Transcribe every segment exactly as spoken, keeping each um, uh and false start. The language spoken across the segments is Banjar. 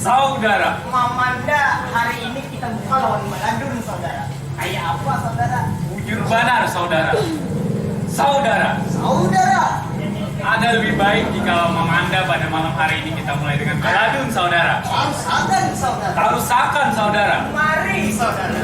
Saudara. Mamanda, hari ini kita buka lawan baladun, saudara. Kayak apa, saudara? Bujur banar, saudara. Saudara. Saudara. Ada lebih baik jika Mamanda pada malam hari ini kita mulai dengan baladun, saudara. Tarusakan, saudara. Tarusakan, saudara. Mari, saudara.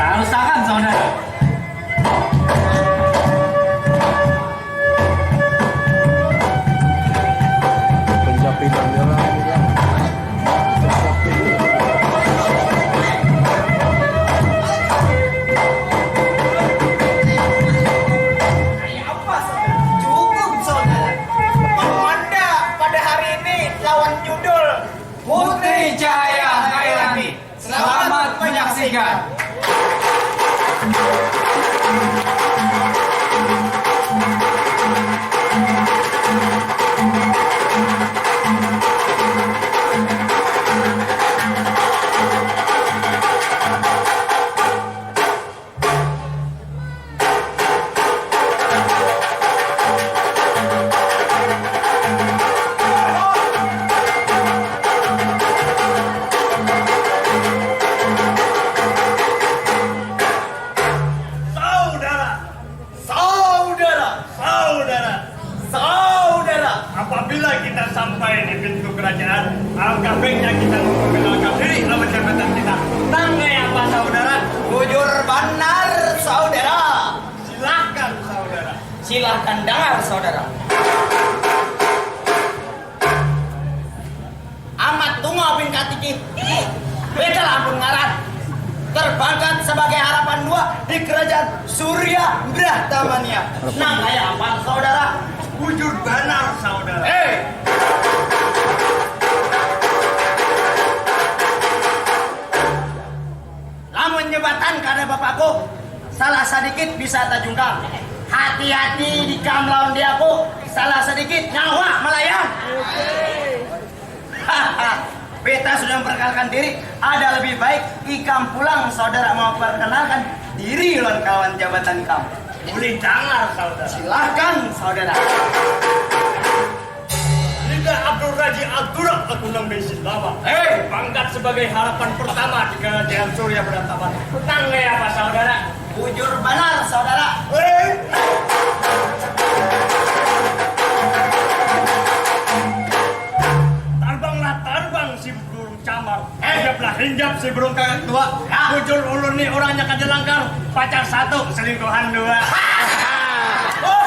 Tarusakan, saudara. Pencapinan nyerang. Cukup, saudara. Mamanda pada hari ini lawan judul Putri Cahaya Hairani. Selamat menyaksikan. Saudara, saudara, saudara, saudara, apabila kita sampai di pintu kerajaan, alangkah baiknya kita memperkenalkan diri lawan jabatan kita. Nang kaya apa, saudara? Bujur banar, saudara. Silahkan, saudara. Silahkan dangar, saudara. Amat Tunga bin Katiki. Beda lah ampun ngaran. Terpangkat sebagai harapan dua di kerajaan Surya Brahtamania. Nang kaya apa, saudara? Bujur banar, saudara. Eh. Lamun jembatan kada bapaku, salah sadikit bisa tajungkal. Hati-hati di kam lawan diaku, salah sadikit nyawa malayang. Beta sudah memperkenalkan diri, ada lebih baik ikam pulang, saudara, memperkenalkan diri lawan kawan jabatan kam. Ulih dangar, saudara. Silahkan, saudara. Dinda Abdul Raji Abdurrah, aku nang bisi lawan. Hei! Pangkat sebagai harapan pertama di kerajaan Surya Berantaman. Nang kaya apa, saudara? Bujur banar, saudara. Hei! Injap si burung kakak tua. Bujur ulun ni urangnya kada langkar, pacar satu, selingkuhan dua. Oh,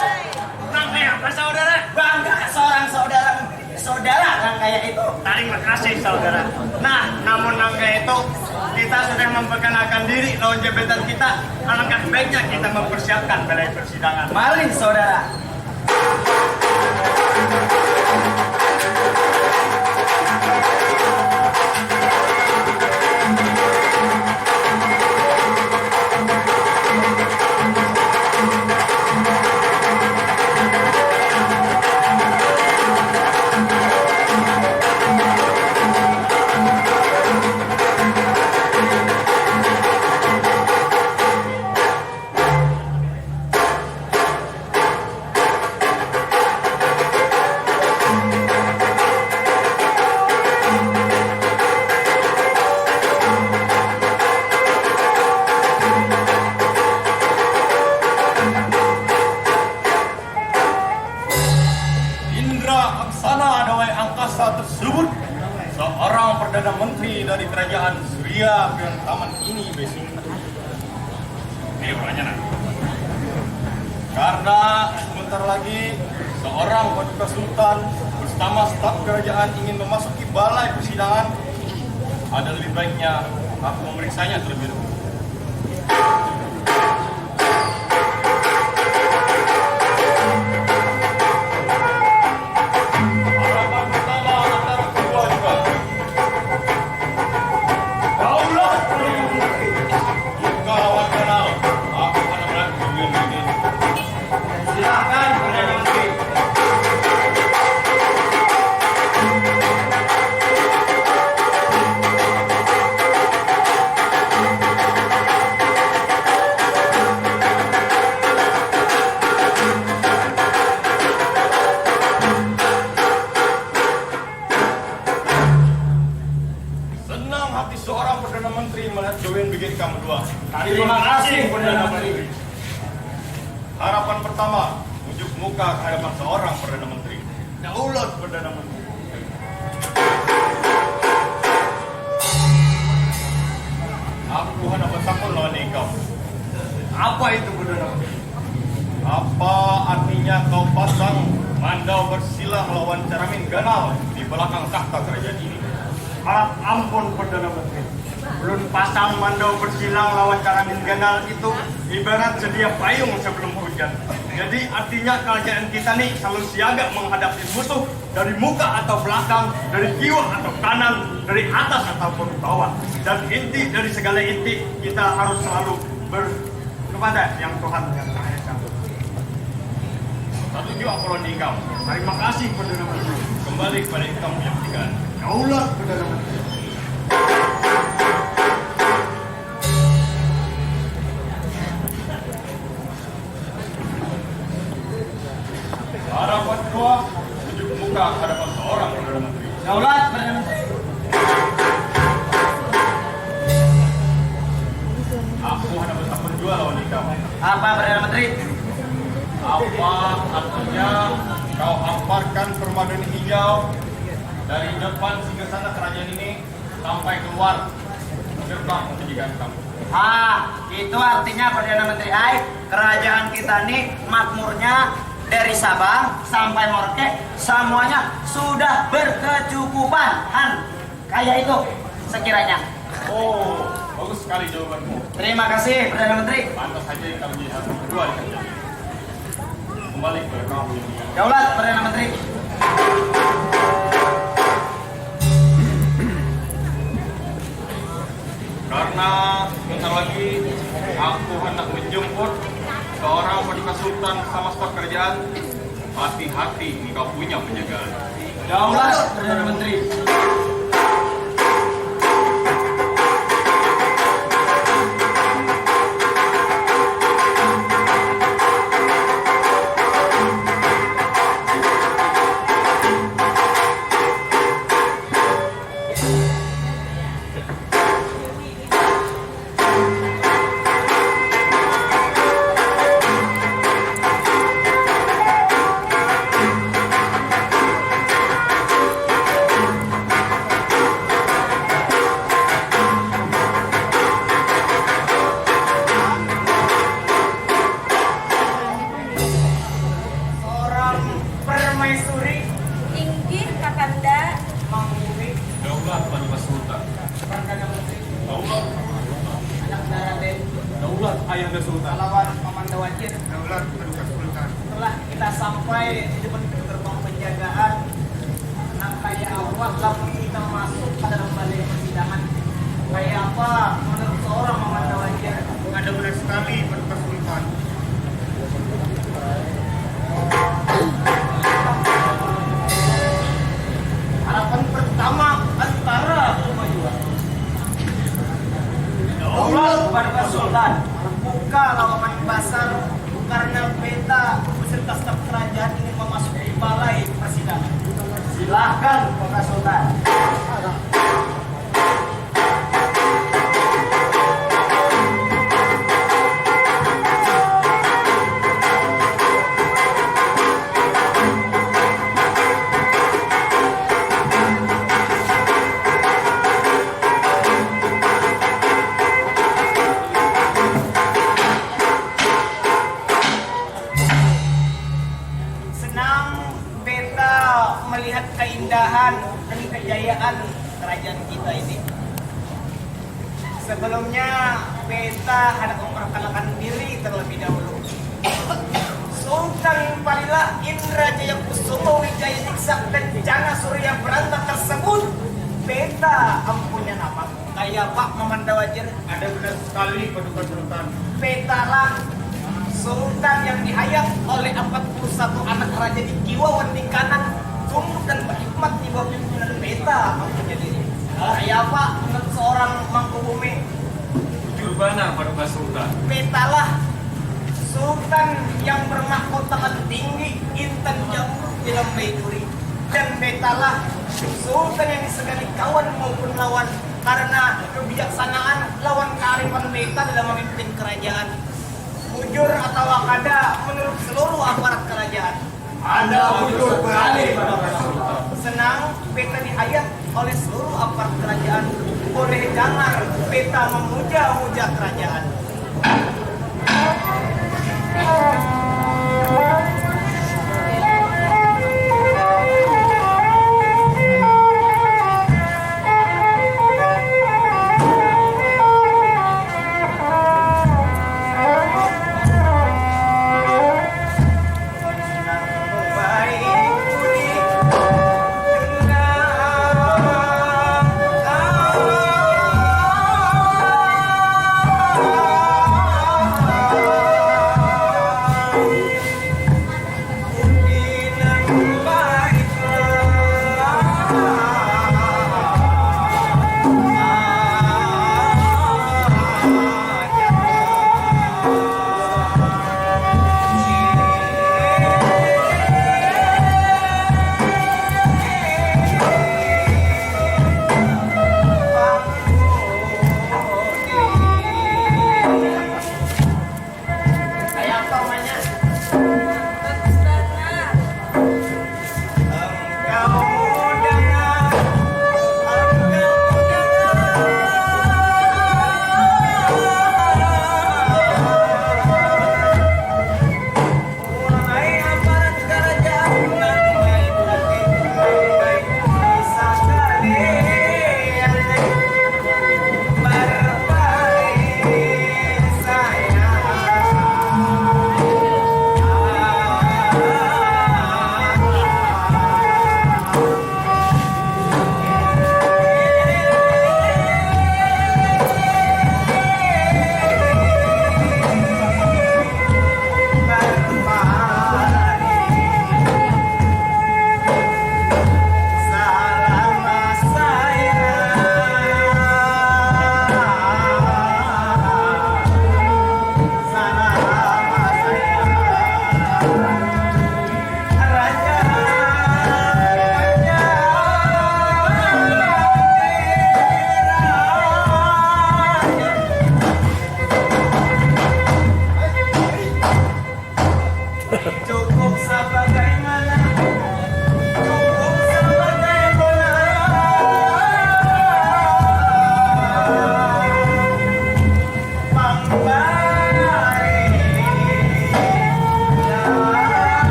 nang kaya apa saudara? Bangga seorang saudara, saudara nang kaya itu. Tarima kasih saudara. Nah, namun nang kaya itu, kita sudah memperkenalkan diri lawan jabatan kita, alangkah baiknya kita mempersiapkan balai persidangan. Mari saudara. Indra Aksana Dawai Angkasa tersebut seorang Perdana Menteri dari Kerajaan Surya Pirantaman ini besok. Ini orangnya, nah. Karena sebentar lagi seorang Paduka Sultan bersama staf kerajaan ingin memasuki balai persidangan, ada lebih baiknya aku memeriksanya terlebih dahulu. Harapan pertama antara kedua juga. Daulat. Buka lawan ganal. Aku anak raja dunia ini. Silakan, Perdana Menteri. Senang hati seorang Perdana Menteri melihat gawin bikin kamu dua. Terima kasih, Perdana Menteri. Harapan pertama, unjuk muka ke hadapan seorang Perdana Menteri. Daulat Perdana Menteri. Aku handak batakun lawan ikam. Apa itu, Perdana Menteri? Apa artinya kau pasang mandau bersilang lawan caramin ganal di belakang tahta kerajaan ini? Harap ampun, Perdana Menteri. Ulun pasang mandau bersilang lawan caramin ganal itu ibarat sedia payung sebelum hujan. Jadi, artinya kerajaan kita ni selalu siaga menghadapi musuh dari muka atau belakang, dari kiwa atau kanan, dari atas ataupun bawah. Dan inti dari segala inti, kita harus selalu ber-, kepada Yang Tuhan Yang Maha Esa. Satu jua aku lawan ikam. Terima kasih, Perdana Menteri. Kembali kepada ikam punya pendidikan. Daulat, Perdana Menteri. Harapan kedua, unjuk muka ke hadapan seorang Perdana Menteri. Daulat, Perdana Menteri. Aku handak batakun jua lawan ikam. Apa, Perdana Menteri? Apa artinya kau hamparkan permadani hijau dari depan singgasana kerajaan ini sampai keluar gerbang pendidikan kamu? Ah, itu artinya, Perdana Menteri ai, kerajaan kita ni makmurnya dari Sabang sampai Merauke, semuanya sudah berkecukupan. Han, kaya itu sekiranya. Oh, bagus sekali jawabanmu. Terima kasih, Perdana Menteri. Pantas saja kita menjadi satu kedua di kerja. Kembali kepada kamu yang mulia. Daulat, Perdana Menteri. Karena sebentar lagi aku hendak menjemput seorang Paduka Sultan sama staf kerajaan, hati-hati engkau punya penjagaan. Daulat, Perdana Menteri. Ayahanda Sultan. Kalawan Paman Dawajir. Daulat Paduka Sultan. Setelah kita sampai di depan pintu gerbang penjagaan, nang kaya apa lamun kita masuk ke dalam balai persidangan? Kaya apa menurut seorang Paman Dawajir? Ada benar sekali Paduka Sultan. Harapan pertama antara kemajuan. Daulat Paduka Sultan, buka lawangan pasar karena beta beserta staf kerajaan ingin memasuki balai persidangan. Silahkan Paduka Sultan. Senang beta melihat keindahan dan kejayaan kerajaan kita ini. Sebelumnya, beta hendak memperkenalkan diri terlebih dahulu. Sultan Palila Indra Jaya Kusuma Wijaya Diksa Kencana Surya Beranta tersebut, beta empunya nama. Kaya apa Paman Dawajir? Ada benar sekali Paduka Sultan. Beta lah Sultan yang dihayat oleh empat puluh satu anak raja di kiwa wan di kanan, sungguh dan berhikmat di bawah pimpinan beta, maksudnya diri. Kaya apa menurut seorang Mangkubumi? Bujur banar Paduka Sultan. Beta lah Sultan yang bermahkota tinggi, intan jamrut di lambai duri. Dan beta lah Sultan yang disegani kawan maupun lawan karena kebijaksanaan lawan kearifan beta dalam memimpin kerajaan. Bujur atawa kada menurut seluruh aparat kerajaan? Anda bujur sekali, Paduka Sultan. Senang beta dihayat oleh seluruh aparat kerajaan. Boleh dangar beta memuja-muja kerajaan.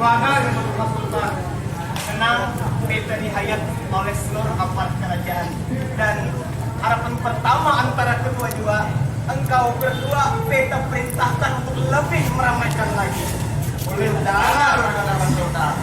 Pagar Sultan, senang beta dihayat oleh seluruh aparat kerajaan. Dan harapan pertama antara kedua jua, engkau berdua beta perintahkan untuk lebih meramaikan lagi. Boleh dengar, Pagar Sultan.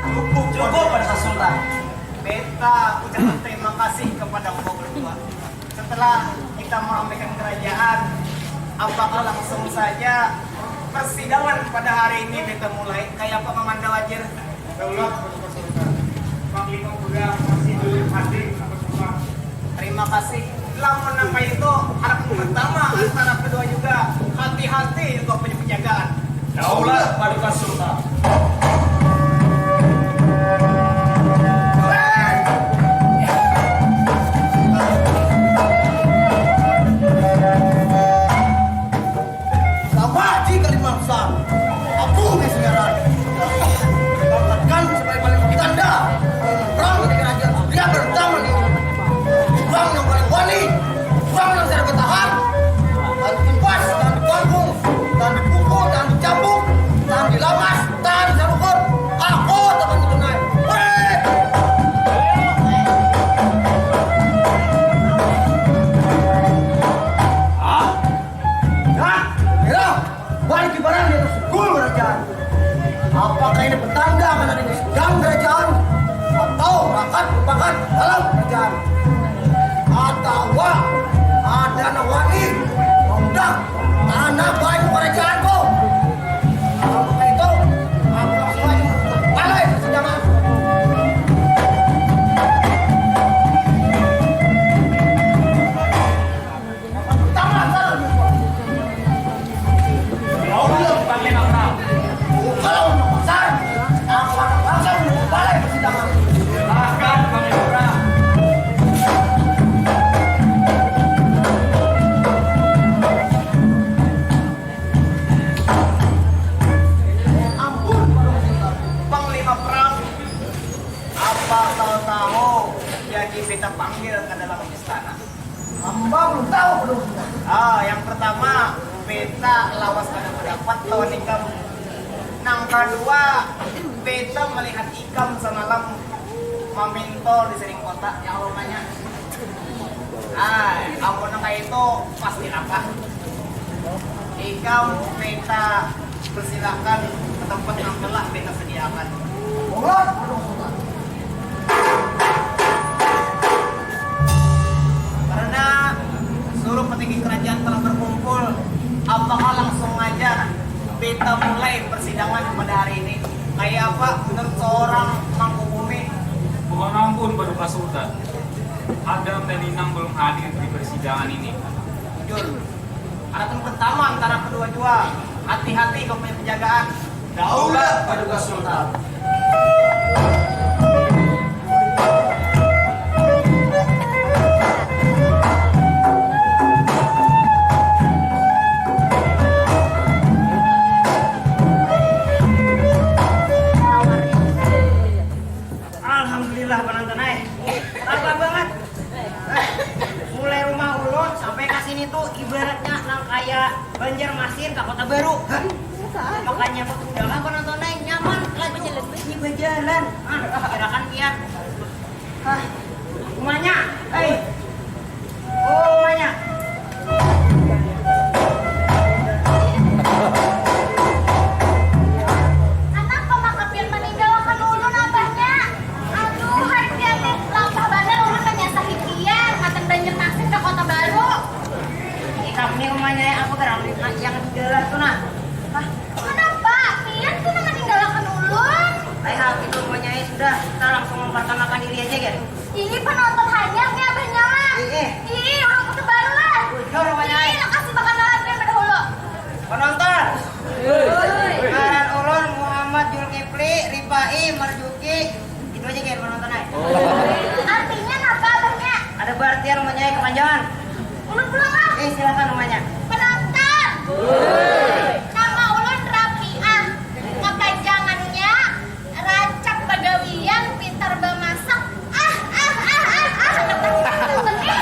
Cukup, cukup, Pagar Sultan. Beta ucapkan terima kasih kepada engkau berdua. Setelah kita meramaikan kerajaan, apakah langsung saja persidangan pada hari ini beta mulai? Kayak apa, Mamanda Wajir? Daulat, Paduka Sultan. Panglima Kuda masih belum hadir, apa semua? Terima kasih. Lamun nang kaya itu, harapan pertama antara kedua juga. Hati-hati juga punya penjagaan. Daulat, Paduka Sultan. Sama jika lima besar, aku di Singaran. Bahkan sebagai paling tanda perang di kerajaan Surya bertama ini. Perang yang paling wali, perang yang tidak bertahan. Tahan ditimbas, tahan dipanggung, tahan dipukul, tahan dicambuk, tahan dilamas, tahan disarukut. Aku teman tunai. Hei! Ah! Nah, ya, balik ibarat di atas gul kerajaan. Apakah ini petanda akan ada sedang kerajaan atau rakat merupakan dalam kerajaan? Atau ada anak wani maudak tanah banyu kerajaanku? Kalau begitu, aku langsung aja masuk ke balai persidangan. Ampun, Panglima Perang, apa kau tahu jadi beta panggil ke dalam istana? Hamba belum tahu, belum tahu. Ah, yang pertama, beta lawas kada pendapat lawan ikam. Nang kedua, beta melihat ikam semalam mamintol di siring kota, yang rumahnya. Ah, amun nang kaya itu pasti apa? Ikam beta persilakan ke tempat nang telah beta sediakan. Karena seluruh petinggi kerajaan telah berkumpul, apakah langsung aja kita mulai persidangan pada hari ini? Kayak apa menurut seorang Mangku Bumi? Mohon ampun, Paduka Sultan. Hadam dan Inang belum hadir di persidangan ini. Jujur, ada tempat tamu antara kedua jua. Hati-hati kau punya penjagaan. Daulat, Paduka Sultan. Alhamdulillah, penonton ai. Apa banget? Mulai rumah ulun sampai ke sini tuh ibaratnya nang kayak Banjarmasin ke Kota Baru. Hah? Makanya pas udah lah penonton ai nyaman laju ini berjalan. Ah, kirakan dia. Hah, rumahnya. Hei. Oh, rumahnya. Anak pemakapian meninggal akan ulun abahnya. Aduh, hari pian nih, lapah banar ulun menyasahi pian, matan Banjarmasin ke Kota Baru. Ikam nih rumahnya yang aku terang yang di dalam tuh nah. Hah? Kenapa? Pian tuh nang meninggal akan ulun. Baik, hal itu rumahnya ya sudah, kita langsung memperkenalkan diri aja ya. Ih, penonton hanyar nih abahnya lah. Ih, ih. Ih, orang Kota Baru lah. Bujur rumahnya. Ih, lakasi bakanalan pian badahulu. Penonton. Ngaran ulun Muhammad Julkifli Rifai Marjuki. Itu aja kayak penonton ai. Artinya apa abahnya? Ada berartian rumahnya kepanjangan. Ulun pulang lah. Eh, silakan rumahnya. Penonton. Nama ulun Rafiah. Kepanjangannya Rancak bagawian, pintar bamasak. Ah, ah, ah, ah, ah, anak tadi kan nonton nih.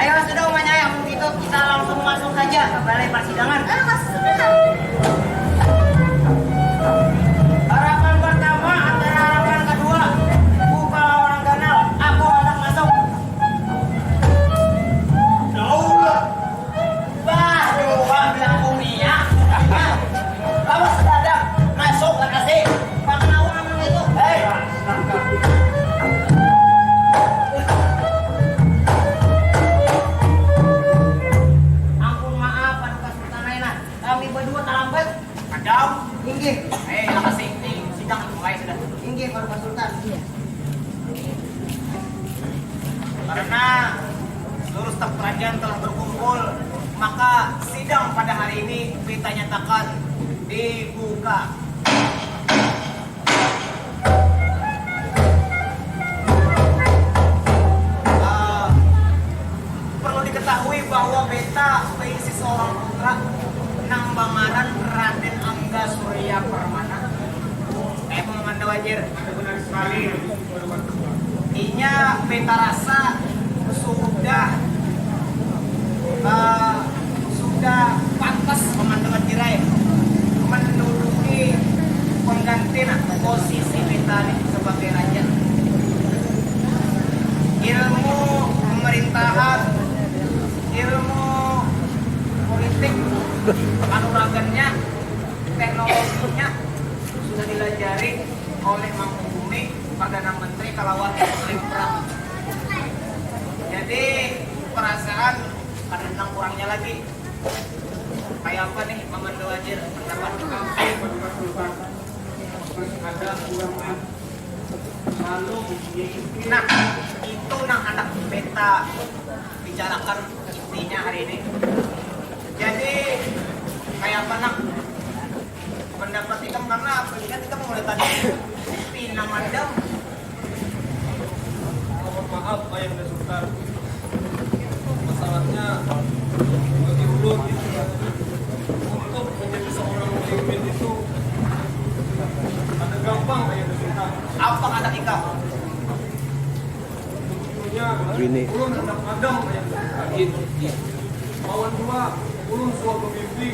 Ayo, sudah umanya yang begitu, kita langsung masuk saja ke balai persidangan. Ah, masuk sudah. Harapan pertama antara harapan kedua, buka lawan ganal. Aku hendak masuk. Daulat. Bah, coba bilang bumi ya. Awas dadak masuk lokasi. Makan awak anak itu. Hei. Ampun maaf, Paduka Sultan Aina. Kami berdua terlambat. Madam. Inggih. Eh, lokasi ini sidang mulai sudah. Inggih, Paduka Sultan. Karena seluruh staf kerajaan telah berkumpul, maka sidang pada hari ini kita nyatakan dibuka. Ah, perlu diketahui bahwa beta berisi seorang putra nang bangaran Raden Angga Surya Permana. Kayak mau mantau aja. Benar sekali. Inya beta rasa sudah, eh, sudah pantas pemantauan tirai menduduki pengganti nah posisi beta ni sebagai raja. Ilmu pemerintahan, ilmu politik, kanuragannya, teknologinya sudah dilajari oleh Mangkubumi, Perdana Menteri kalawan Menteri Perang. Jadi perasaan kada nang kurangnya lagi. Kayak apa nih, Maman Dawajir, pendapat? Ada kurang. Nah, itu nang anak beta bicarakan intinya hari ini. Jadi kayak apa nak pendapat ikam, karena apa, kita kita mulai tadi pina madam. Mohon maaf, Ayahanda Sultan. Masalahnya bagi ulun untuk menjadi seorang pemimpin itu ada gampang, Ayahanda Sultan. Apa kata ikam? Sebetulnya ulun hendak madam, Ayahanda Sultan. Lawan jua ulun suah bamimpi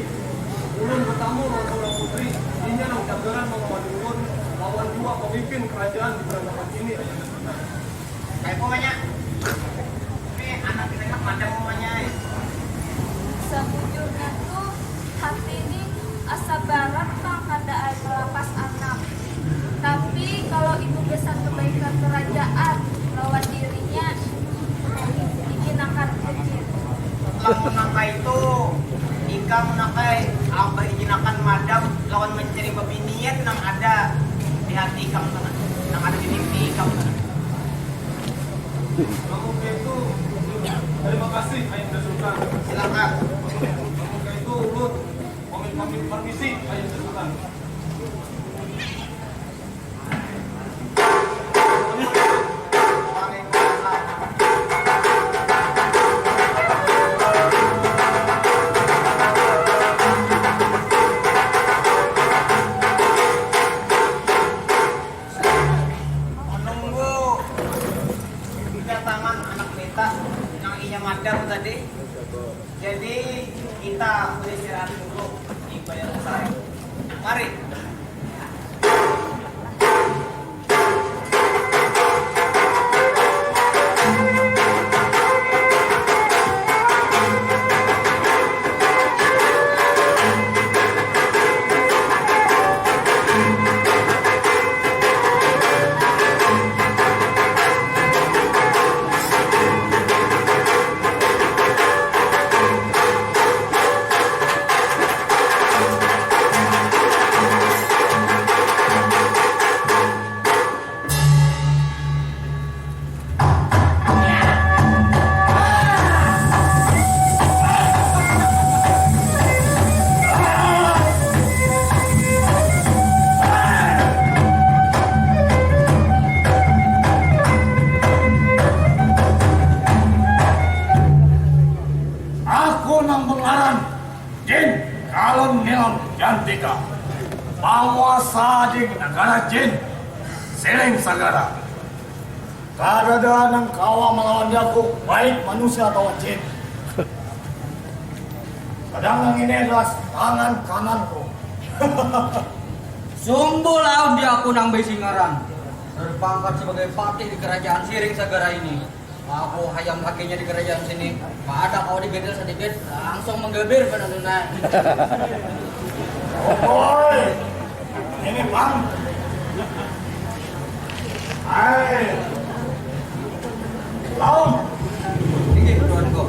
ulun batamu lawan seorang putri, inya nang cagaran mangawani ulun lawan jua mamimpin kerajaan di peradaban ini, Ayahanda Sultan. Kaya apa, Manya? Ini anak kita handak madam, Manya. Sabujurnya tu, hati ni asa barat pang kada ai malapas anak. Tapi, kalau ibu gasan kebaikan kerajaan lawan dirinya, izinakan haja. Lamun nang kaitu, ikam nang kai, abah izinakan madam lawan mancari babinian nang ada di hati ikam tu nah. Nang Permisi, ayo silakan. Menunggu kedatangan anak kita yang inya madam tadi. Jadi, kita beristirahat dulu di Balai Besar. Mari. Aku nang bengaran Jin Kalun Nilam Jantika, panguasa di negara Jin, Siring Sagara. Kadada nang kawa malawan jaku, baik manusia atawa jin. Sedangkan ini adalah tangan kananku. Sumbu lawan di aku nang bisi ngaran, berpangkat sebagai patih di kerajaan Siring Sagara ini. Aku hayam kakinya di kerajaan sini. Kada kawa digadal sadikit, langsung manggabir pada nuna. Oi, ini pang. Hai. Laun. Inggih, Tuanku.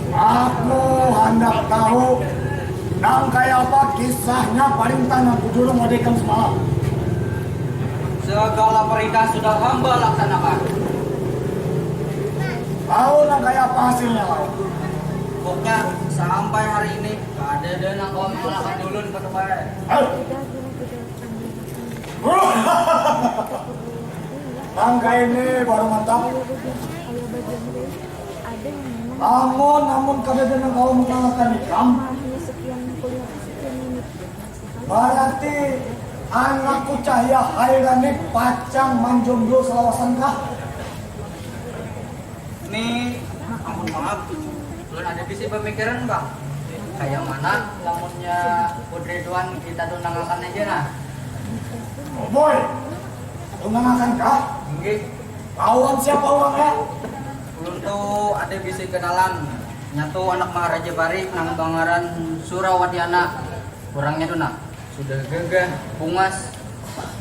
Aku handak tahu nang kaya apa kisahnya parintahan nang kujurung wadai ikam semalam. Segala perintah sudah hamba laksanakan. Laun nang kaya apa hasilnya, Laun? Pokoknya sampai hari ini kadada nang kawa mengalahkan ulun, kada bae. Hah? Nang kaya ini baru mantap. Lamun, lamun kadada nang kawa mengalahkan ikam, berarti anakku Cahya Hairan ni pacang manjomblo salawasan kah? Ni, ampun maaf, ulun ada bisi pamikiran, Bang. Kaya mana lamunnya Putri Tuan kita tunangakan aja, nah? Oh boy, tunangakan kah? Inggih. Lawan siapa urangnya? Ulun tu ada bisi kenalan. Nya tu anak Maharaja Pari nang bangaran Surawatiana. Urangnya tu nah, sudah gagah, bungas.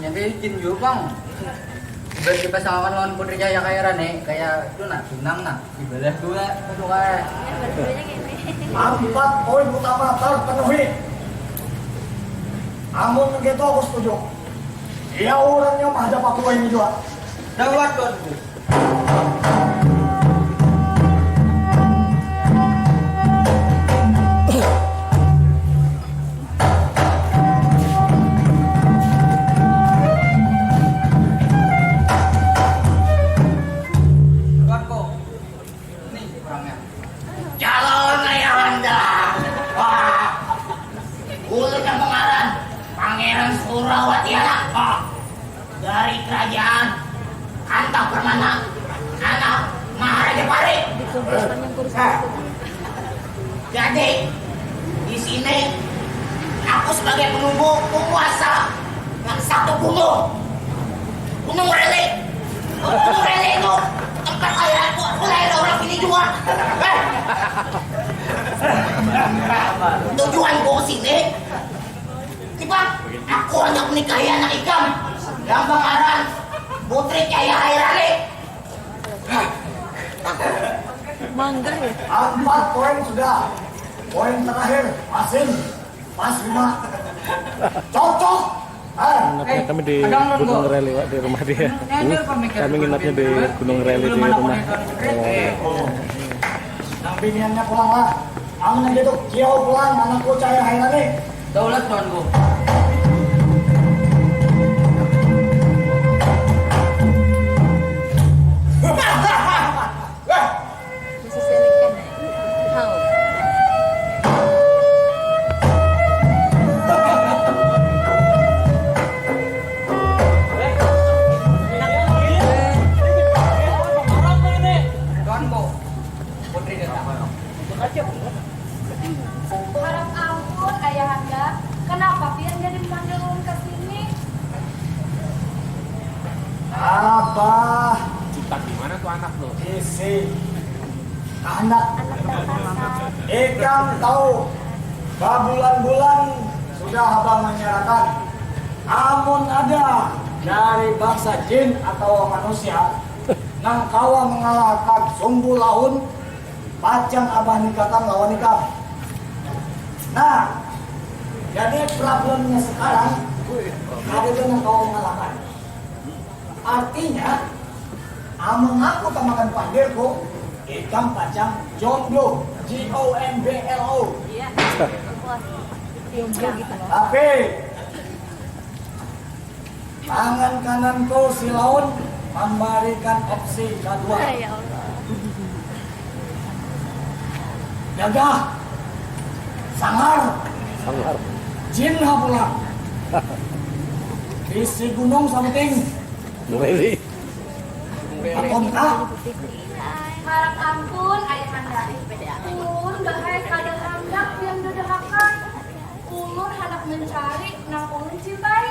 Nya tu izin jua pang. Ibarat dipasangakan lawan Putri Cahaya Kaya Rane, kaya tu nah, pinang nah, dibalah dua, tu kaya. Ampat poin utama terpenuhi. Amun begitu aku setuju. Iya urangnya mahadap aku ini jua. Dawat, Tuanku. Tuanku, ini orangnya. Calon ayahanda. Wah. Ulun yang mengaran Pangeran Surawati anak. Wah. Dari kerajaan Kanta Permana, anak Maharaja Pari. Jadi, di sini aku sebagai penunggu penguasa yang satu gunung. Gunung Rele. Gunung Rele itu tempat kelahiranku. Aku lahir orang sini juga. Eh. Tujuanku ke sini, Tiba, aku handak menikahi anak ikam yang bangaran Putri Cahaya Hairani. Mangga ya? Empat poin sudah. Poin terakhir, masing. Pas lima. Cocok. Eh. Nginapnya kami di Gunung Reli, Wak, di rumah dia. Kami nginapnya di Gunung Reli di rumah. Oh. Nang biniannya pulang lah. Amun nang itu, kiau pulang anakku cahaya hairani. Daulat tuanku. Tuanku, putri datang. Harap ampun, Ayahanda. Kenapa pian jadi memanggil ulun ke sini? Abah. Jutak di mana tuh anak tuh? Isi. Anak. Ikam tahu, babulan-bulan sudah abah menyatakan, amun ada dari bangsa jin atau manusia nang kawa mengalahkan sumbu laun, pacang abah nikahkan lawan ikam. Nah, jadi problemnya sekarang, ada nang kawa mengalahkan. Artinya, amun aku tamakan pandirku, ikam pacang jomblo, G O M B L O. Iya. Jomblo gitu loh. Tapi tangan kananku si laun memberikan opsi kedua. Ya Allah. Gagah, sangar, Sangar. Jinha pulang. Isi gunung something. Mulai. Aponkah? Harap ampun, Ayahanda. Ulun bahai kada handak pian dadahakan. Ulun handak mencari nang ulun cintai.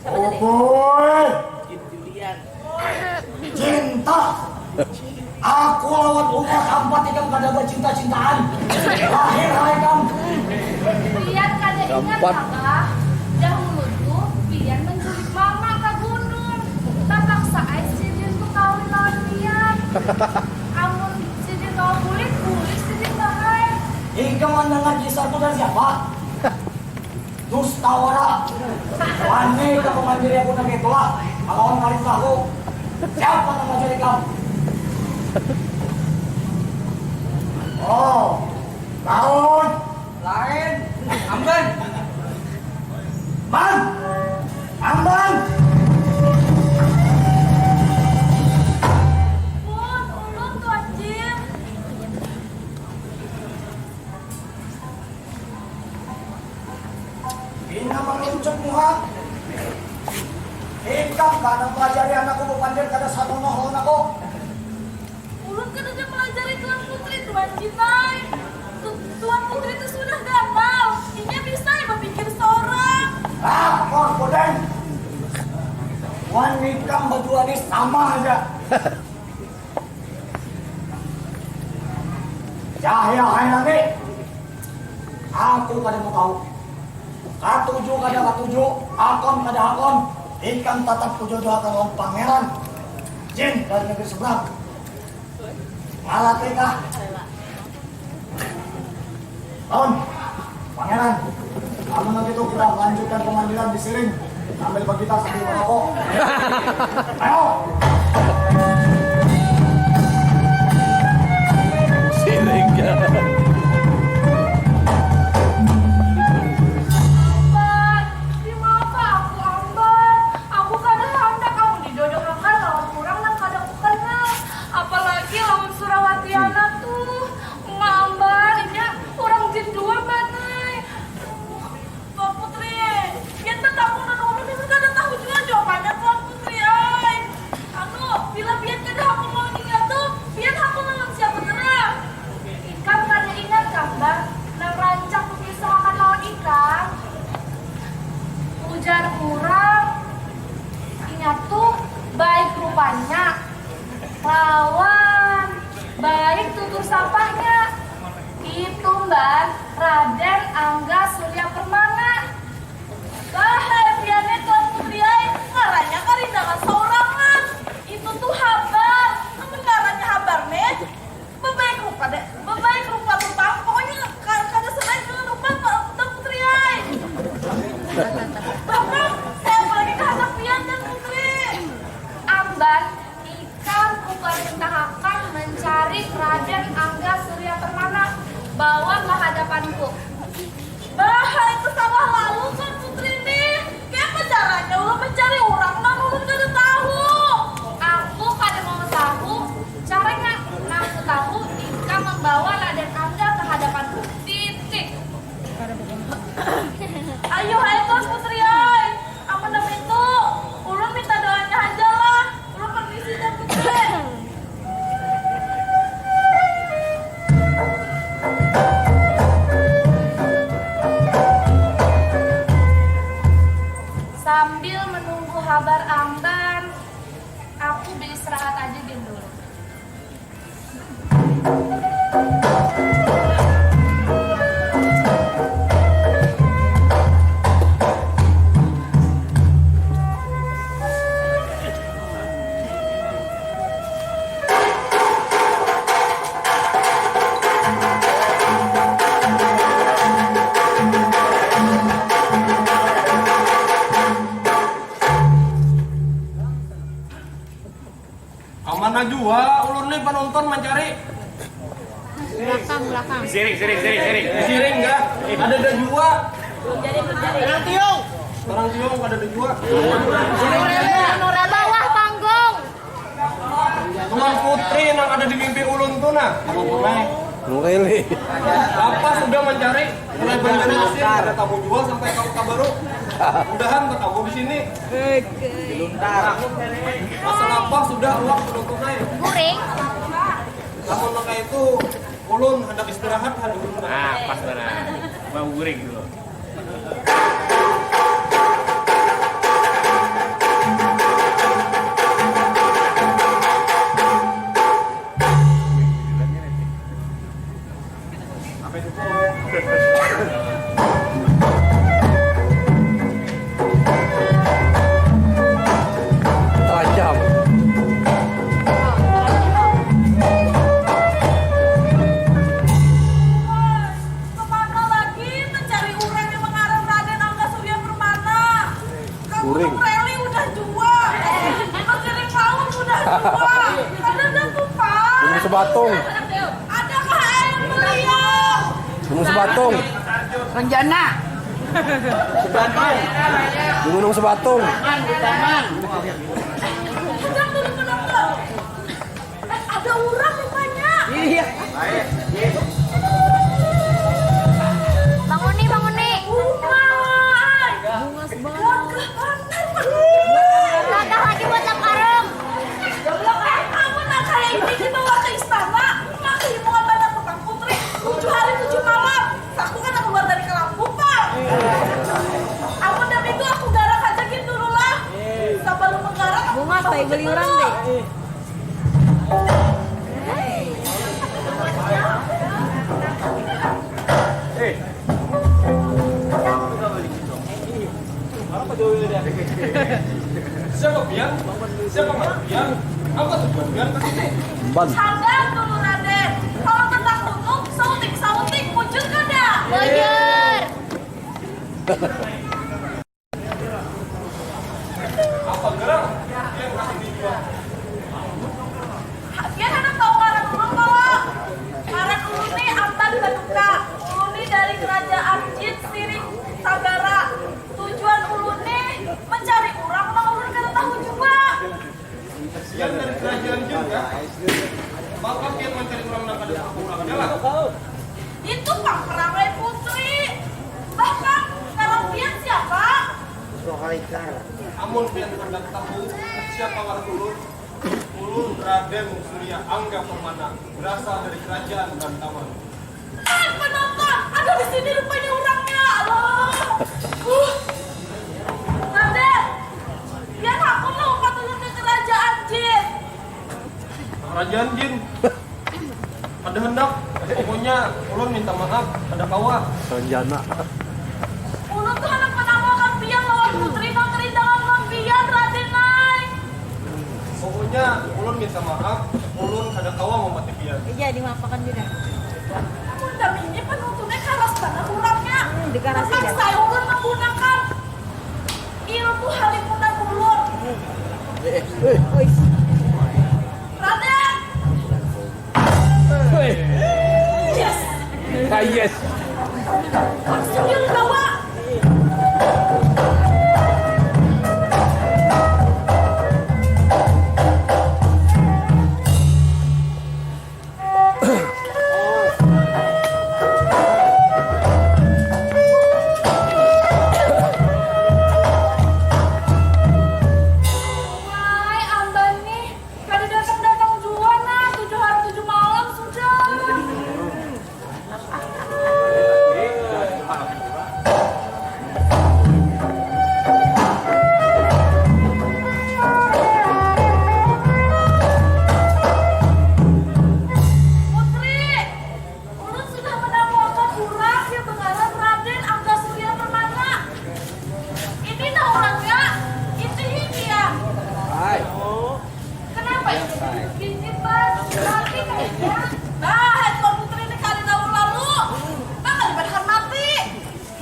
Upuy. Cinta. Aku lawan umat ampat ikam kada bacinta-cintaan. Lahir hai kam. Pian kada ingat kah? Dahulu tuh pian menculik mama ke gunung. Terpaksa ai sidin tuh kawin lawan pian. Amun sidin mau bulik, bulik sidin bahai. Ikam mendengar kisahku dari siapa? Dusta wara. Wani ka pamandiri aku nang itulah. Melawan paling tahu. Siapa nang ngajari kamu? Oh, lawan. Lain. Amban. Man. Amban. Pun, ulun tuh anjir. Pina mangincup muha. Ikam kada pelajari anakku bepandir kada satu noh lawan aku. Ulun kada ada melajari Tuan Putri, Tuan Jitai. Tu- Tuan Putri itu sudah ganal. Inya bisa ya berpikir seorang. Ah, kor kodeng. Wan ikam berdua ni sama aja. Cahaya hai nanti. Aku kada mau tahu. Katuju kada katuju, hakon kada hakon, ikam tatap kujodohakan lawan pangeran jin dari negeri seberang. Ngalati kah? Lawan pangeran, amun nanti tu kita lanjutkan pemandiran di siring. Sambil bagita sambil merokok. Ayo. Siring ya. Ambar, dimaaf aku Ambar. Aku kada handak kamu dijodohakan lawan urang nang kada kukenal. Apalagi lawan Surawati anak tuh. Uma Ambar, inya urang jin jua banai. Tuan Putri, pian batamu nang ulun kada tahu jua jawabannya Tuan Putri ai. Anu, bila pian kada hakun lawan inya tu, pian hakun lawan siapa tarang? Ikam kada ingat kah Mbah nang rancak kukisahakan lawan ikam? Ujar urang, inya tu baik rupanya lawan baik tutur sapanya. Itu Mbah. Raden Angga Surya Permana. Bahaya pian nih Tuan Putri ai, ngarannya karindangan saurangan. Itu tuh habar, amun ngarannya habar nih, bebaik rupa deh, bebaik rupa tuh pang, pokoknya ka- kada sebaik dengan rupa Tuan Putri ai. Bapak, saya apalagi kehendak pian Tuan Putri. Amban, Ikam kuparintahakan mancari Raden Angga Surya ke hadapanku. Bah, itu salah lalu kan Putri nih. Kayapa caranya ulun mencari urang nang ulun kada tahu? Aku kada mau tahu. Caranya nang ku tahu, ikam membawa Raden Angga ke hadapanku. Titik. Ayo, ayo, Putri, ai. Amun nang itu, ulun minta doanya haja lah. Ulun permisi, Tuan Putri. Sambil menunggu habar Amban, aku beristirahat aja gin dulu. Amanah jua ulun nih penonton mancari. Belakang, belakang. Siring, siring, siring, siring. Siring kah? Ada ada jua. Terang tiung. Terang tiung ada ada jua. Bawah panggung. Tuan Putri nang ada di mimpi ulun tu nah. Apa tu, Nay? Nureli. Apa sudah mancari? Mulai banjar mesin, kada tamu jua sampai kawa ka baru. Mudahan batamu di sini. Oke. Asa lapah sudah awak penonton ai. Guring. Amun nang kaya itu, ulun handak istirahat ha dulu. Ah, pas banar. Mau guring dulu. Tajam. Kemana lagi mencari urang yang mengaran Raden Angga Surya Permana? Guring. Gunung Reli udah jua. Gunung Jeripawut udah jua. Kada ada tuh, Pak. Gunung Sebatung. Adakah air meriam? Gunung Sebatung. Renjana. Di Gunung Sebatung. Hendak dulu penonton. Eh, ada urang rupanya. Iya. Bangun nih, bangun nih. Umai. Bungas banget. Gagah banar. Gagah lagi buat laparung. Goblok, eh, amun nang kaya ini dibawa ke istana, maka himungan banar tu pang Putri. Tujuh hari tujuh malam. Saku kada keluar dari kelambu pang. Amun nang itu aku garak aja gin dulu lah. Sabalum menggarak aku. Bungas, tai beli urang, deh. Siapa pian? Siapa pian? Apa tujuan pian ke sini? Emban. Sabar dulu, Raden. Kalau tentang gunung, sauting-sauting, bujur kada? Bujur. Apa gerang? Pian handak tahu ngaran ulun kawa? Ngaran ulun ni Amban Baduka. Ulun ni dari kerajaan Jin Siring Sagara. Tujuan ulun ni mencari urang nang ulun kada tahu jua. Pian dari kerajaan Jin kah? Maka pian mancari urang nang kada tahu urangnya lah. Itu pang perangai putri. Bah, Kang, ngaran pian siapa? Amun pian handak tahu siapa ngaran ulun, ulun Raden Surya Angga Permana, berasal dari kerajaan Bantaman. Eh, penonton, ada di sini rupanya urangnya. Allah. Uh. Raden, pian hakun lah umpat ulun ke kerajaan jin. Kerajaan jin. Kada handak. Pokoknya ulun minta maaf, kada kawa. Rencana. Ulun tuh handak manamalkan pian lawan putri nang kerindangan lawan pian, Raden ai. Pokoknya ulun minta maaf, ulun kada kawa maumpati pian. Iya, dimaafkan sudah. Mun dam ini penontonnya karas banar urangnya. Hmm, dikarasi dah. Terpaksa ulun menggunakan ilmu halimunan ulun. Eh, eh. Raden! Weh. Yes! Yes. Sambil bawa. Wai, Amban nih, kada datang-datang jua nah, tujuh hari tujuh malam sudah. Putri, ulun sudah manamuakan urang yang bangaran Raden Angga Surya Permana. Ini nah urangnya, itu hi pian. Hai. Kenapa ini jadi begini, Bang? Berarti kayaknya, bah, handphone Putri ini kali tahu lalu. Bang, kali berhormati.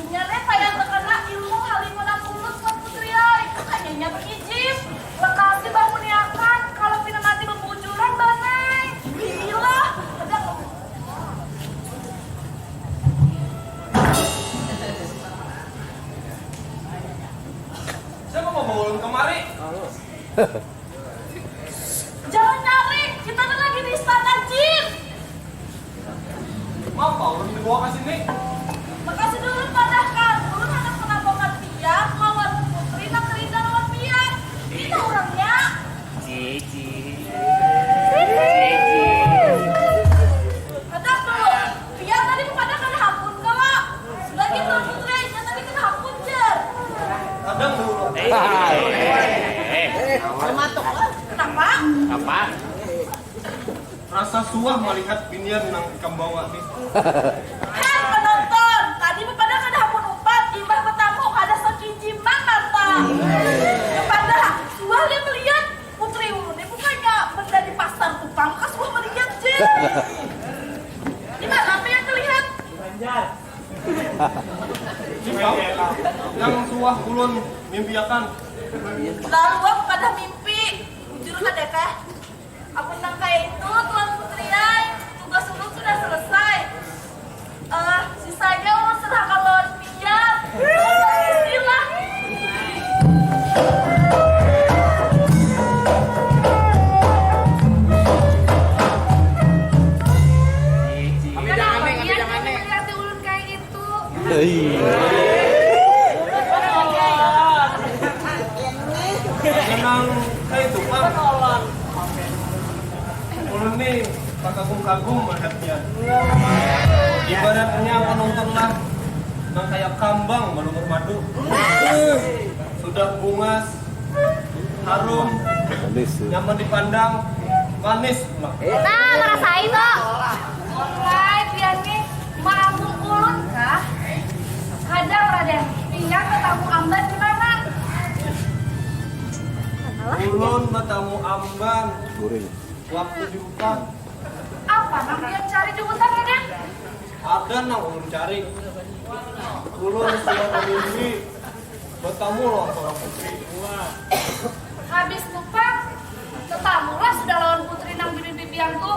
Inya nih payah terkena ilmu halimunan ulut buat Putri, ai. Kayaknya berijib. Lekasi bangun niakan, kalau pina mati bebujuran, Bang, ai. Bila, ada Siapa mau bawa ulun kemari? Jangan nyari, kita kan lagi di istana jin. Mapa ulun dibawa ke sini? Makasih dulu padahkan, ulun handak menambahkan pian lawan putri nang rida lawan pian. Ini urangnya. Cici. Cici. Hadang dulu. Pian tadi bepadah kada hakun kalo. Sudah gitu, Putri, inya tadi kada hakun jar. Hadang dulu. Eh, eh, eh. Kenapa? Apa? Rasa suah malihat binian nang ikam bawa nih. Heh, penonton, tadi bepadah kada hakun umpat, imbah betamu kada sakiji mata. Bepadah, suah lihat-lihat. Putri ulun ni bukannya benda di pasar tu pang, kasuah malihat ja. Di mana pian kalihat? Di banjar. Yang suah ulun mimpiakan. Lalu aku kada mimpi. Bujur kada kah? Amun nang kaya itu, Tuan Putri ai, tugas ulun sudah selesai. Eh, sisanya ulun serahkan lawan pian. Istilah. Kami jangan nih, kami jangan nih. Melihat ulun kayak gitu. Hei. Memang kayak itu, Pak. Ulun nih, terkagum-kagum melihat pian. Ibaratnya penonton lah, nang kayak kambang balumur madu. Sudah bungas, harum, manis, nyaman dipandang, manis pulang. Nah, merasai tuh. Mulai pian nih, maambung ulun kah? Hadang, Raden, pian betamu Amban di mana? Ulun betamu Amban. Guring. Waktu di hutan. Apa nang pian cari di hutan, Raden? Ada nang ulun cari. Ulun sudah bermimpi bertemu lawan seorang putri. Habis tu pang, tetamulah sudah lawan putri nang dimimpi pian tu.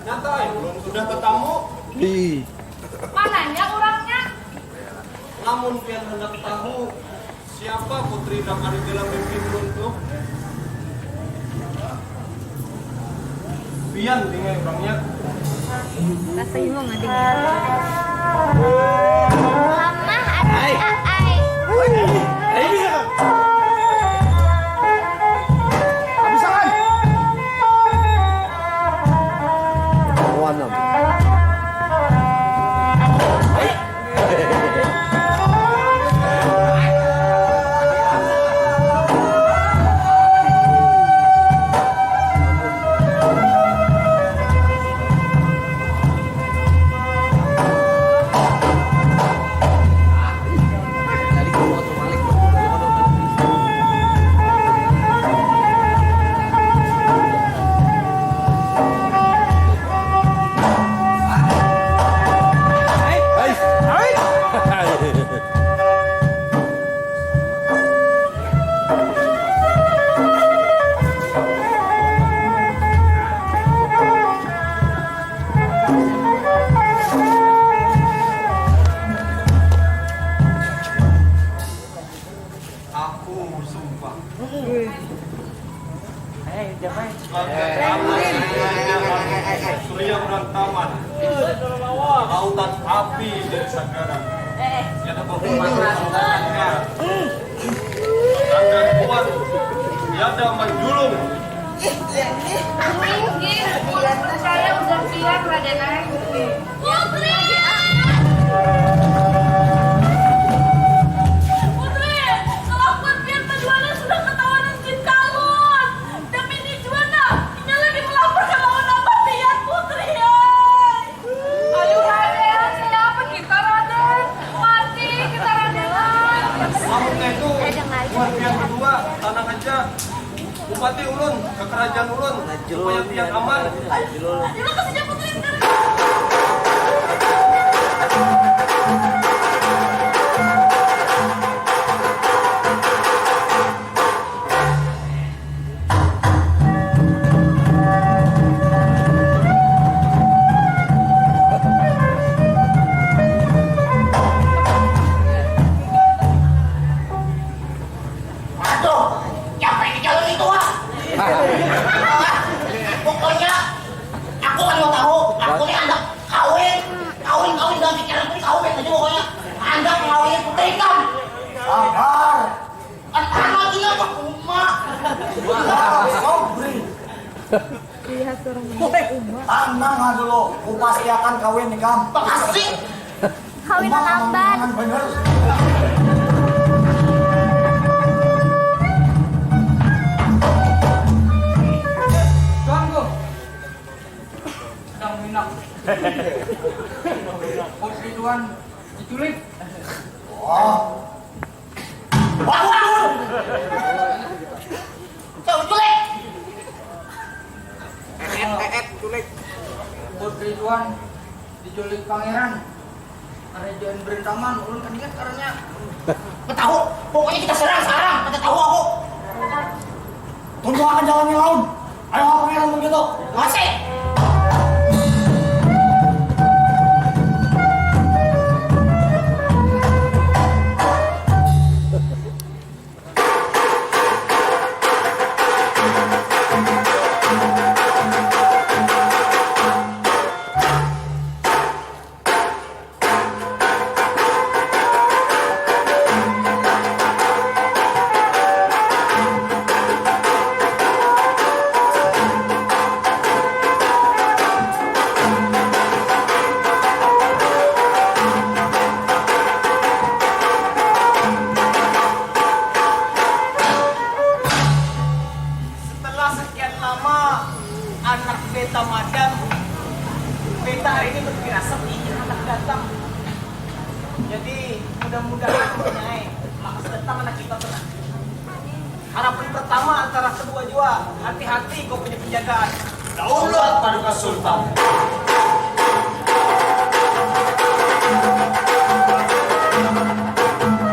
Nyata ai, ulun sudah tetamu. Ih. Mananya urangnya? Lamun pian handak tahu, siapa putri nang ada dalam mimpi ulun tu? Pian dingai urangnya. Rasa imung ada. Lamah ada ai. Abisakan. Kawan am. Lautan api jadi sandaran. Tiada bahwa tangan kuat tiada menjulung. Inggih, ulun percaya ujar pian, Raden ai. Putri! Putri! Kelakuan pian baduanan sudah katawanan jin kalun. Demi ni jua nah, inya lagi melapor ka lawan abah pian, Putri ai. Ayo Raden, siapa kita Raden? Mati kita Raden ai. Amun kaitu, buat pian badua, tanang haja. Bupati ulun, ka karajaan ulun, supaya pian aman. Ayo lah kasih putri sekarang. Aduh, siapa ini calon itu ah? Pokoknya aku kan mau tahu, aku ini anak kawin, kawin, kawin dan pikiran aku ini kawin aja pokoknya. Anak kawin putri kan. Sabar. Kan anak dia apa kuma? Sobri. Lihat orang Uma. Tanang dulu, kupastiakan kawin ikam. Makasih. Kawin lambat. Bener. Tuanku sedang minang. Putri Tuan diculik. Wah. Wah, wah, wah. Cok, culik. Eet, eet, culik. Putri Tuan diculik pangeran. Kerajaan Berintaman, ulun kan ingat karena Ketahu, pokoknya kita serang sekarang. Kita tahu aku. Tunjukkan jalannya lawan. Ayo, apa yang begitu? Masih. Setelah sekian lama anak beta madam, beta hari ini berfirasat ini anak datang. Jadi mudah-mudahan punyai lakas datang anak kita tenang. Harapan pertama antara kedua jua, hati-hati kau punya penjagaan. Daulat Paduka Sultan.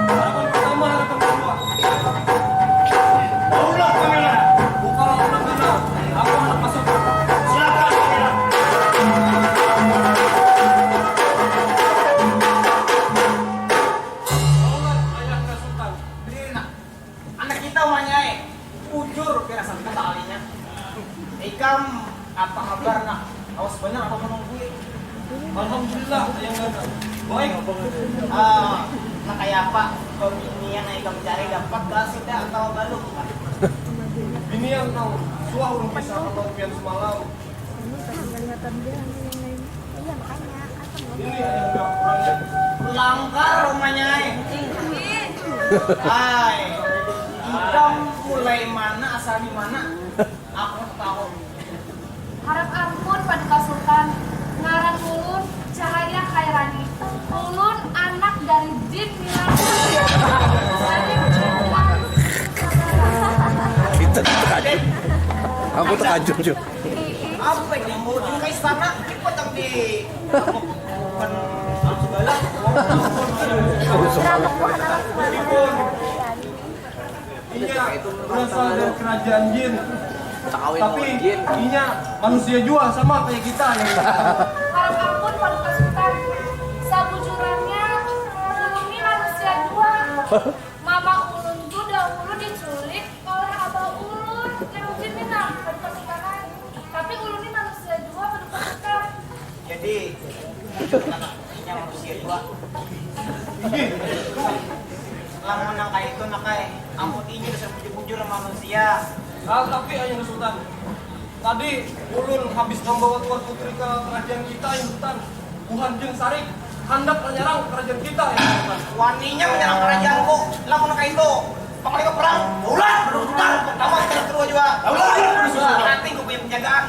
Harapan pertama, harapan kedua. Daulat Paduka. Buka lawan mana? Aku hendak masuk. Silakan Paduka. Daulat Ayahanda Sultan. Berdiri nak. Anak kita umanya eh, bujur firasat kata alinya. Ikam apa kabar nak? Awas banar aku menunggui. Alhamdulillah ayah gana. Baik. Ah, nak kaya apa? Binian yang ikam cari dapat dah sudah atau belum? Binian nang suah ulun kisah atau pian semalam. Ini pas kelihatan dia nanti yang lain. Iya makanya kan kamu Ini ada dua ukurannya. Langgar rumahnya eh. Hai, ikam mulai mana asal di mana? Aku tahu. Harap ampun Paduka Sultan, ngaran ulun Cahaya Khairani. Ulun anak dari jin Milang. Kita terkajut. Aku terkajut juga. Apa ini mau ke istana? Kita di sebelah. Inya berasal dari kerajaan jin. Tapi inya manusia jua sama kayak kita yang Harap ampun Paduka Sultan. Sabujurannya ulun ni manusia jua. Mama ulun tu dahulu diculik oleh abah ulun nang jin ni nah Paduka Sultan ai. Tapi ulun ni manusia jua Paduka Sultan. Jadi Inya manusia jua. Lamun nang kaya itu, nak ai, amun inya dasar bujur-bujur manusia. Ah, tapi, Ayahanda Sultan, tadi ulun habis mambawa tuan putri ka karajaan kita, Ayahanda Sultan. Buhan Jin Sarik handak manyarang karajaan kita, Ayahanda Sultan. Waninya manyarang karajaanku, lamun nang kaya itu. Panglima perang, daulat, Ayahanda Sultan. Pertama kita kedua jua. Daulat, Ayahanda Sultan. Nanti ku punya penjagaan.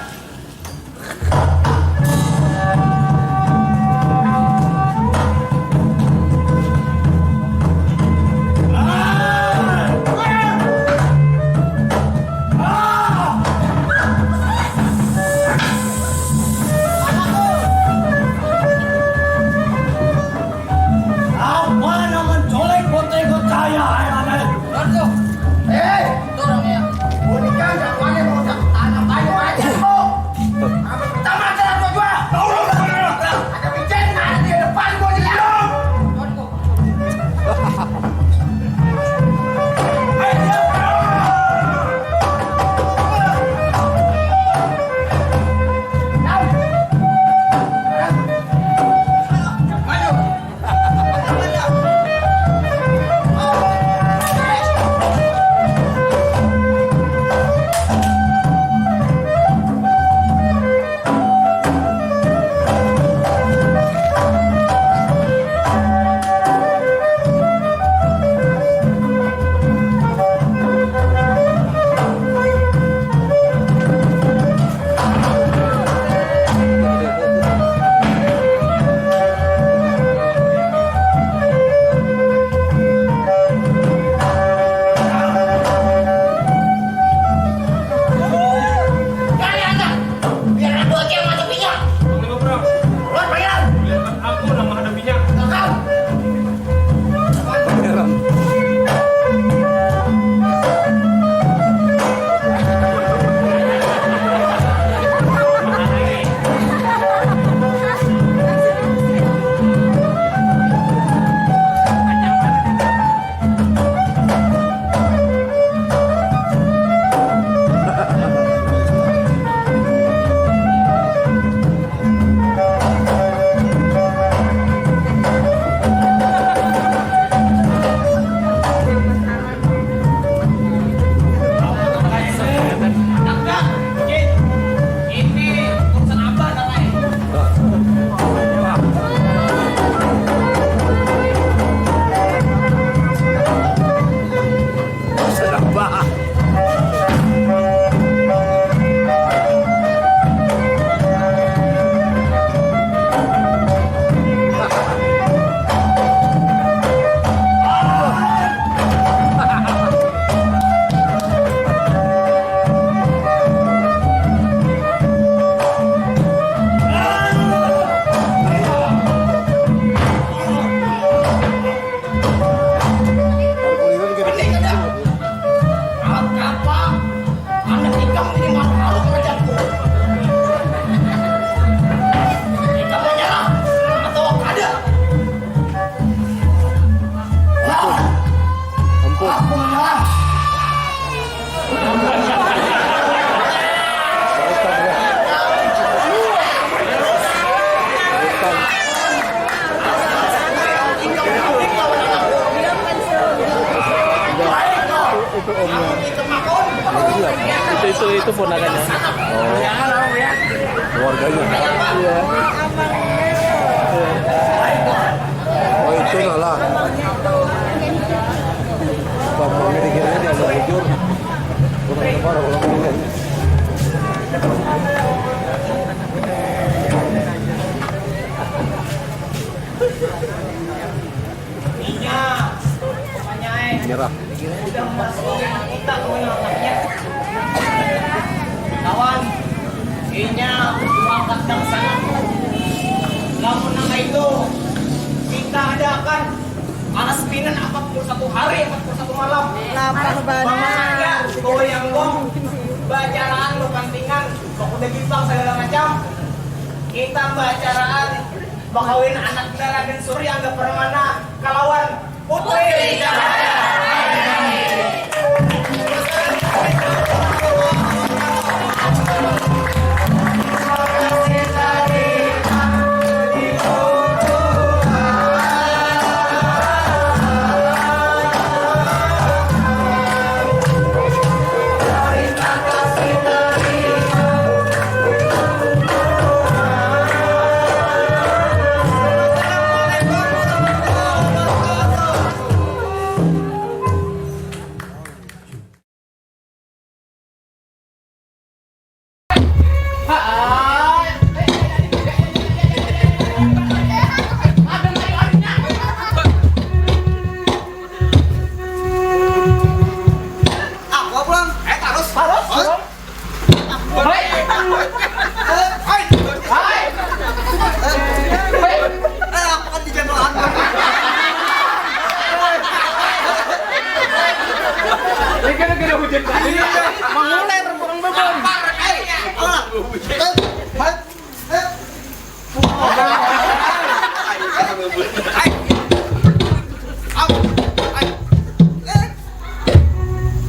Apa nang menculik putriku cahaya, hai Raden? Tuanku. Eh, dorong ya. Bunikan, kawannya mau tak tanam kayu aja, Bu. Apa pertama aja lah, dua, dua. Ada micin, ada di depan, gua di dalam. Tuanku. Biar aku aja yang ngadepinya. Bang Lima Perang. Buat bayar. Biarkan aku yang menghadapinya. Gagal. Pangeran. Ini urusan abah, Kak, ai. Sedap, Bah. Anak ikam ini marah-marah macamku. Ikam menyerah atau kada? Ampun. Aku menyerah. Itu omnya. Itu, itu, itu ponakannya. Oh. Keluarganya. Iya. Oh, itu salah. Bang, bang, ini kira dia ada bujur. Kurang sabar, kurang sabar. Inya, pokoknya, eh. Nyerah. Udah masuk kita, pokoknya, anaknya. Kawan, inya, dua angkat dangsana. Lamun nang itu, kita adakan alas pinan empat puluh satu hari, empat puluh satu malam. Lapar banar. Pamanahnya, bawa yang bom, bacaraan, bapantingan, bakuda gipang, segala macam. Kita bacaraan, bakawin anak Raden Surya Angga Permana kalawan Putri Cahaya.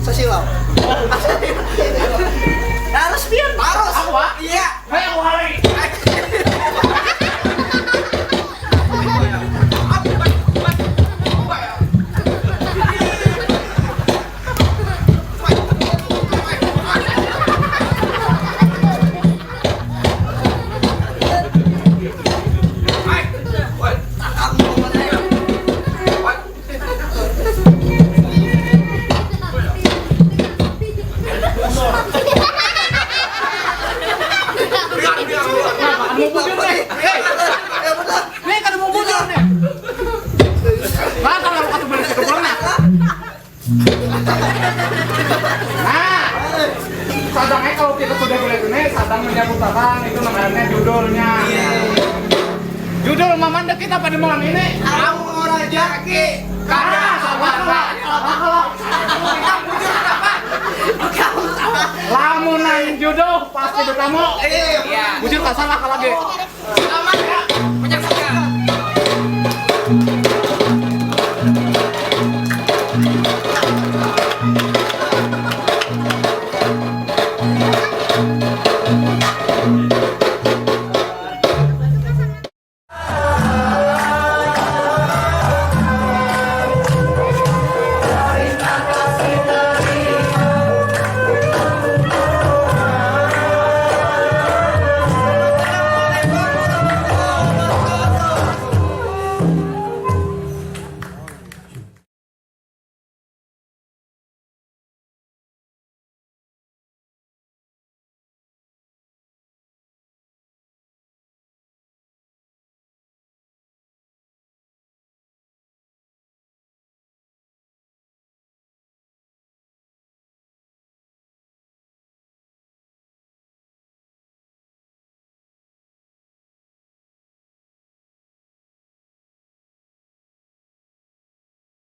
Sasilau. Harus, Pian. Harus. Apa? Iya. Hei, aku hari. Nih, kada mau bujur nih. Nah, kalau aku balik ke pulang, nah. Nah, sadangnya kalau kita sudah mulai ini, sadang menyambut datang, itu namanya judulnya. Judul mamandek kita pada malam ini. Kamu rajaki. Kada salah. Kita bujur kenapa? Kamu salah. Lamunan judul pasti bertamu. Iya. Bujur tak salah kalau lagi. Selamat